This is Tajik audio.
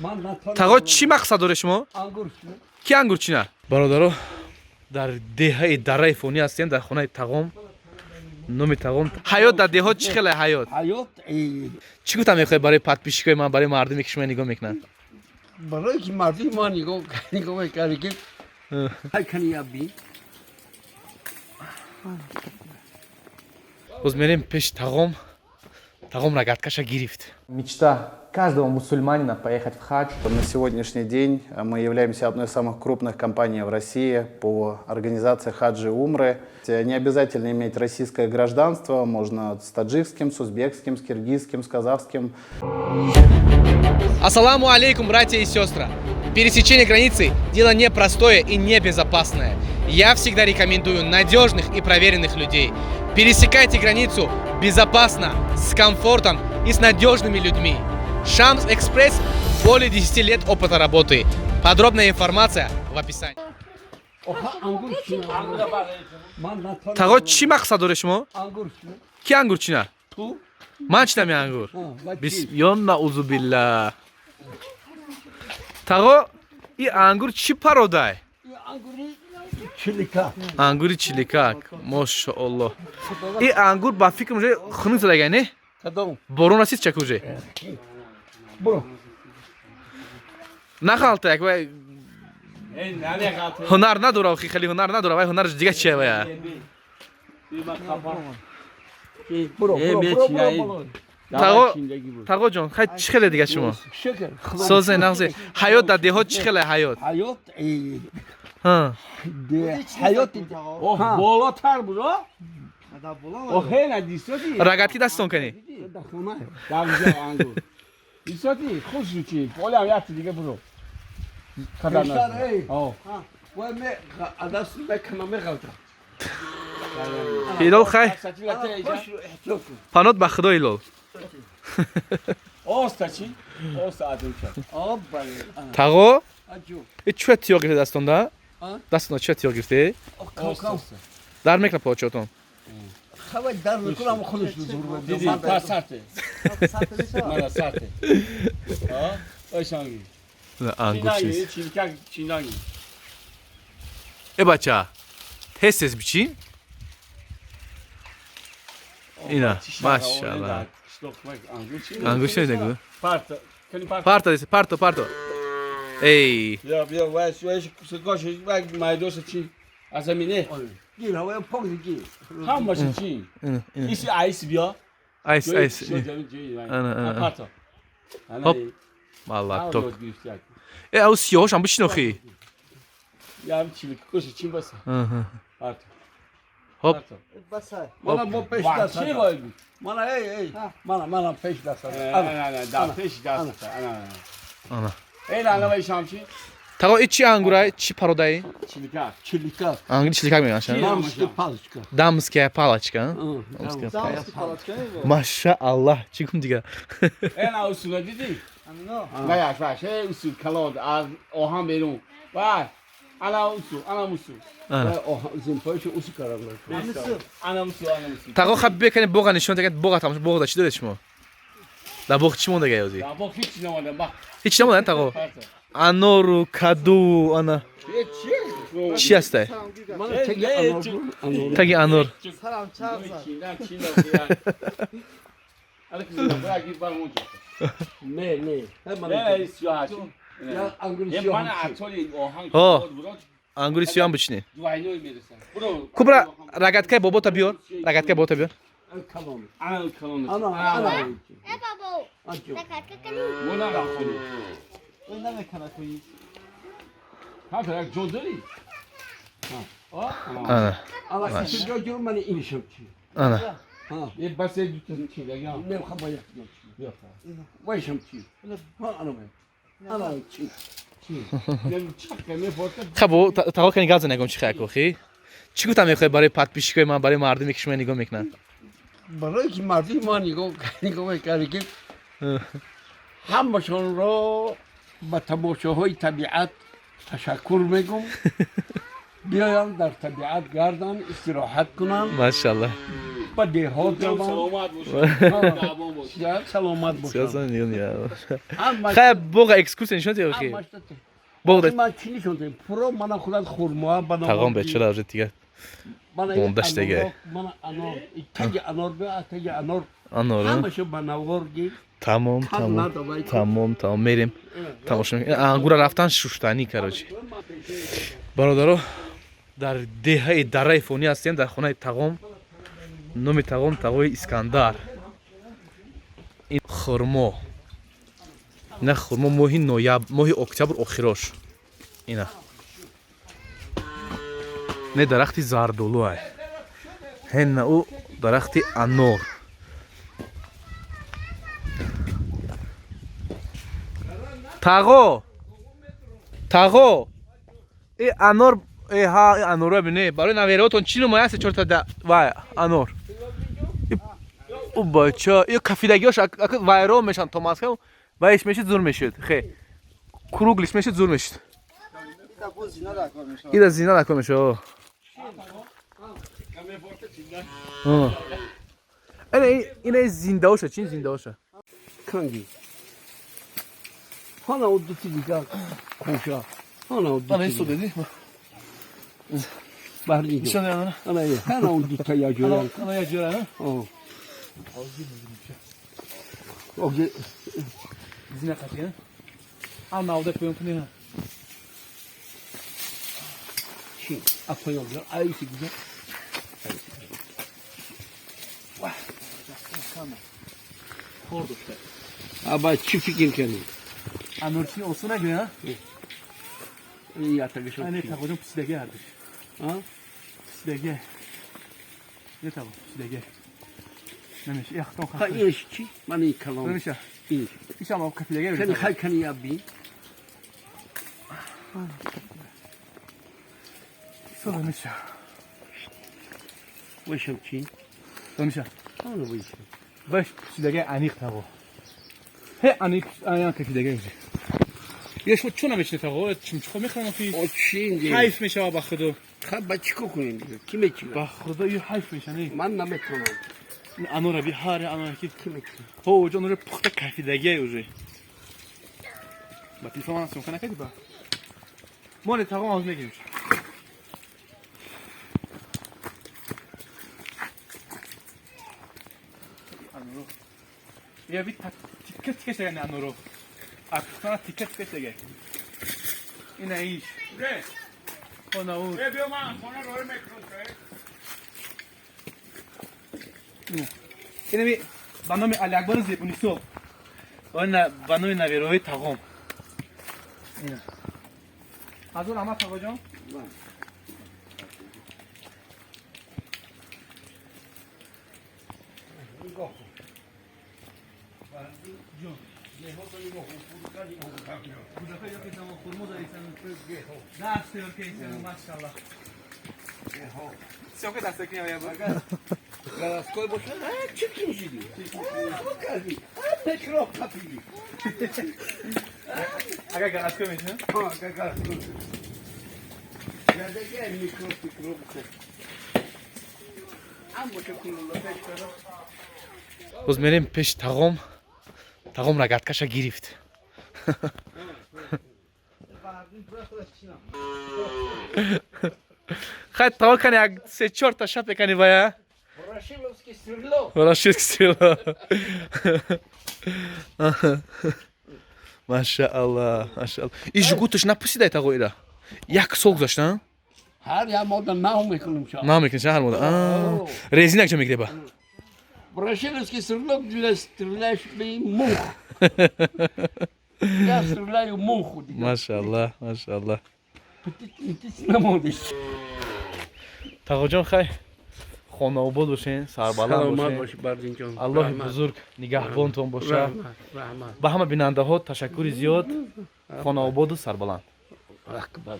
Тағо, чӣ мақсад доред шумо? Ки ангур чина? Бародаро, дар деҳаи Дараи Фонӣ ҳастем, дар хонаи тағом. Номи тағом. Ҳаёт дар деҳот чӣ хеле ҳаёт? Ҳаёт. Чӣ гуфтам мехоҳед барои подписчикои ман, барои мардуме, ки шумо нигоҳ мекунанд? Барои ки мардуми мо нигоҳ мекард, ки ҳай кани би. Боз мерем пеши тағом. Тағом рогаткаша гирифт. Мечта каждого мусульманина — поехать в хадж. На сегодняшний день мы являемся одной из самых крупных компаний в России по организации хаджи и умры. Не обязательно иметь российское гражданство, можно с таджикским, с узбекским, с киргизским, с казахским. Ассаламу алейкум, братья и сестры. Пересечение границы – дело непростое и небезопасное. Я всегда рекомендую надежных и проверенных людей. Пересекайте границу безопасно, с комфортом и с надежными людьми. Шамс Экспресс – более 10 лет опыта работы. Подробная информация в описании. Тағо, чӣ мақсад доред шумо? Ки ангур чина? Ман чинам ангур? Ё наузубилла. Тағо, и ангур чӣ пародай? Ангури чиликак, мошоалло. И ангур, ба фикрам, уже хунук задага, не? Борон расид, чак уже нахалта як вай ҳунар надора, охи, хеле ҳунар надора вай, ҳунараш дига чия вая. Тағо, тағо ҷон, хай, чӣ хеле дига шумо созе, нағзе? Ҳаёт дар деҳот чӣ хеле ҳаёт? Ҳаёт. Ҳа. Ҳаёт. Болотар буд, охе дисоти. Рогатки дастон кани. Ангур дисоти хуш чи полям якти дига буро. Ҳа. Ҳилол, хай, панот ба худо, Ҳилол. Оста чи оста адимча. Тағо, и чӯя тиёқ гирифте дастонда? Дастонда чӯя тиёқ гирифте? Дар мекна почотон. Дар мекунам, худаш зур. Диди, па сарте мана сарте ойшанги. Ангур чиз. Чиликак чинанги. Э, бача, тез тез бичин ина, машаалло. Ангур чи нагу? Парто. Парто, парто, парто, эй. Бیا бیا ваш ваш гош ваш майдош чи аз замине. Гир ҳавоя пок гир. Ҳамаш чи иси айс бیا. Айс, айс. Ана, ана. Парто. Хоп. Малаток. Э, ау сиёҳошам бишинохӣ. Ям чилик кош чи баса. Парто. Хоп. Мана бо пеш даст. Мана, эй, эй. Мана, мана пеш даст. Ана, ана, да пеш даст. Ана. Ана. Эй, ана вай шамчи. Тағо, и чӣ ангурай? Чӣ пародаи? Чиликак. Чиликак. Ангури чиликак мегӯянд. Дамская палочка. Дамская палочка. Дамская палочка. Машааллах, чӣ гум дига? Ана усула дидӣ? Вай, вай, ше усул калон аз оҳан берун. Вай. Ана усул, ана усул. Ана. Зимпоишо усу карам. Ана усул, ана усул. Тағо, хаб бекани боға нишон тагад, боға тамош, боғда чӣ доред шумо? Дар боғ чӣ монда гаёзи? Дар боғ ҳеч намонда, бах. Ҳеч намонда, тағо? Анору, каду, ана. Чӣ ҳастай? Таги анор. Сарам чағза. Не, не. Ҳо. Ангури сиёҳам бичинӣ. Кубра, рогаткаи бобота биёр. Рогаткаи бобота биёр. Ана калон. Ана, ана. Э, бабо. Рогатка кани. Мона рафтани. Намекана куи. Ҳа, як ҷо дорӣ? Ана. Ана ҷо ҷо мани иншам чи. Ана. Ҳа. Е, бас е дута чи дага. Не хаба як. Вайшам чи. Ҳа, ана вай. Ана чи. Хаб, тағо, кани гап занагом, чӣ хай кохи? Чӣ гуфтам мехоҳед барои подписчикои ман, барои мардуме, ки шумо нигоҳ мекунанд? Барои ки мардуми мо нигоҳ мекард, ки ҳамашонро ба тамошоҳои табиат ташаккур мегӯм. Биёянд, дар табиат гарданд, истироҳат кунанд. Машаллоҳ. Ба деҳот раванд. Саломат бошед. Саломат бошанд. Хай, боға экскурсия нишон диҳ охи. Боғ. Ман чӣ нишон диҳем? Пуро мана худат хурмо ба. Тағом бечора уже дига мондаш дига. Мана анор, таги анор биё, таги анор. Анор. Ҳамашо ба навор гир. Тамом, тамом, тамом, тамом, мерем, тамошо. Ангура рафтан шуштанӣ. Короче, бародаро, дар деҳаи Дараи Фонӣ ҳастем, дар хонаи тағом. Номи тағом тағои Искандар. Ин хурмо, ина хурмо, моҳи ноябр, моҳи октябр охирош. Ина не дарахти зардолу ай, ҳена ӯ дарахти анор. Тағо, тағо, и анор, э ҳа, анорро бине. Барои навераотон чӣ номоя се чорта вай анор. Ӯ бача, и кафидагиош вайрон мешанд то Москва. Вайш мешид, зур мешид, хе круглый мешид, зур мешид. Ида зина дакор мешад. Ина зиндаоша чи зиндаоша? Канги. Ҳана о дути дигар кӯша. Ҳана о дути. Деди. Баҳри. Ана ҳана о дута яҷора. Ана яҷора. О. Оге. Зина қатия. Ан навда пӯён кунӣ. Чи? Апоён. Ай сигида. Хор дошта. Аба, чӣ фикр кардӣ? Анорчини осон нагӯя? Ятагашо. Ане тағоҷон, пусидаги ҳардуш. А? Пусидаги. Не тағо, пусидаги. Намеш, яхтон ха инаш чӣ? Ман ин калом. Намеша. Инаш. Ишам кафидаги. Кани хай кани яби. Намеша. Вашам чӣ? Намеша. Ана вайшам. Баш пусидаги аниқ тағо. Ҳе аниқ аян кафидаги. Я шумо чун намечине тағо? Чимчиқо мехӯрам фи. О чӣ инди? Ҳайф мешава ба худо. Ха, ба чӣ кор кунем дига? Кӣ мечина? Ба худо ю ҳайф меша не. Ман наметавонам. Анора би ҳар анора ки Кӣ мечина? Ҳо, ҷон уже пухта кафидагия уже. Ба телефон ман съёмка накардӣ ба? Мо не тағом аз мегирем. Я би тикка тикка шагани аноро. А пухтана тикка тикка шага. Ина иш. Она у. Биё, ман хона роҳ мекунам. Инами ба номи Алиакбару Зебунисо. Она ба номи наверои тағом. Ина. Ҳазор раҳмат, тағоҷон. Нигоҳ кун. Ҷон, деҳото нигоҳ кун, фурӯдгоҳ нигоҳ кун. Кудака ёки само хурмо дарисам. Даст ёки машаллах. Съёмка даст кни я бу. Городской бошад, а чӣ кушидӣ? Кардӣ? Пекро капидӣ. Агар городской мешин? Ҳа, агар городской. Ядага микро пикро бихӯр. Ҳамаша кулула пеш кардам. Боз мерем пеши тағом. Тағом рогаткаша гирифт. Хай, тағо, кани як се чорта шапе кани бая. Ворошиловский стрелок. Ворошиловский стрелок. Машааллах, машааллах. И жгуташ напусидай тағо ира. Як сол гузашта? Ҳар як мода нав мекунем ша. Нав мекунем ҳар мода. Резина якҷо мегире ба. Ворошиловский стрелок для стреляющих мух. Я стреляю муху. Машааллах, машааллах. Птиц намодиш. Тағоҷон, хай, хонаобод бошен, сарбаланд Саломат бошен. бошӣ, Бардинҷон. Аллоҳи бузург нигаҳбонтон боша. Раҳмат, раҳмат. Ба ҳама бинандаҳо ташаккури зиёд. Хонаободу сарбаланд. Акбар.